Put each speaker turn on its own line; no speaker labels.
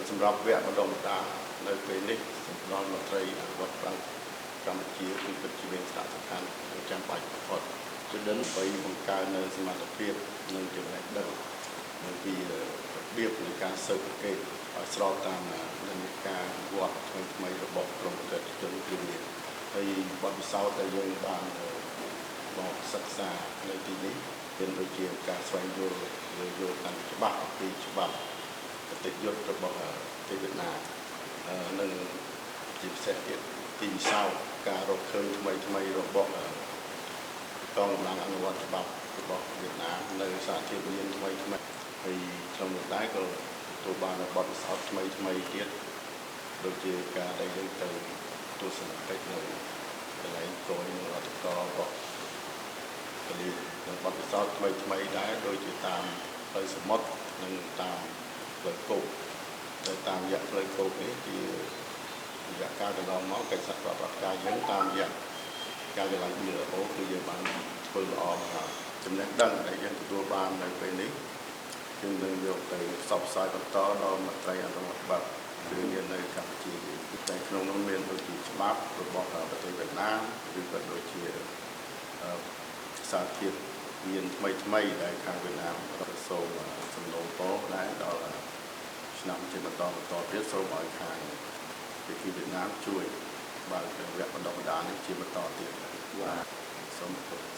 សម្រាប់វគ្គបណ្ដុះបណ្ដាលនៅពេលនេះសម្រាប់មន្ត្រីអនុវត្តច្បាប់កម្ពុជាគឺពិតជាមានសារៈសំខាន់និងចាំបាច់បំផុតជំដិនដើម្បីបង្កើននៅសមត្ថភាពនិងចំណេះដឹងអំពីរបៀបនៃការស៊ើបអង្កេតឲ្យស្របតាមនិន្នាការវត្តថ្មីៗរបស់ក្រុមប្រតិជនគ្រឿងញៀនហើយបទពិសោធន៍ដែលយើងបានមកសិក្សានៅទីនេះមានដូចជាការស្វែងយល់យល់កាន់ច្បាស់អំពីច្បាប់គតិយុត្តរបស់ប្រទេសវៀតណាមនិងជាពិសេសទៀតទីពិសោធន៍ការរកឃើញថ្មីថ្មីរបស់កងកម្លាំងអនុវត្តច្បាប់របស់វៀតណាមនៅសារធាតុញៀនថ្មីថ្មីហើយក្នុងនោះដែរក៏ទទួលបានបទពិសោធន៍ថ្មីថ្មីទៀតដូចជាការដែលយើងទៅទស្សនកិច្ចនៅកន្លែងគយនិងរដ្ឋករបស់កលីនិងបទពិសោធន៍ថ្មីថ្មីដែរដូចជាតាមផ្លូវសមុទ្រនិងតាមផ្លូវគោកដែលតាមរយៈផ្លូវគោកនេះជារយៈកាលកន្លងមកកិច្ចសហប្រតិបត្តិការយើងតាមរយៈការកន្លែង BLO គឺយើងបានធ្វើល្អមកហើយចំណេះដឹងដែលយើងទទួលបាននៅពេលនេះយើងនឹងយកទៅផ្សព្វផ្សាយបន្តដល់មន្ត្រីអនុវត្តច្បាប់គ្រឿងញៀននៅកម្ពុជាតែក្នុងនោះមានដូចជាច្បាប់របស់ប្រទេសវៀតណាមឬក៏ដូចជាសារធាតុញៀនថ្មីថ្មីដែលខាងវៀតណាមក៏សូមសំណូមពរដែរដល់ឆ្នាំជាបន្តបន្តទៀតសូមឲ្យខាងភាគីវៀតណាមជួយបើកវគ្គបណ្ដុះបណ្ដាលនេះជាបន្តទៀតបាទសូមអរគុណ។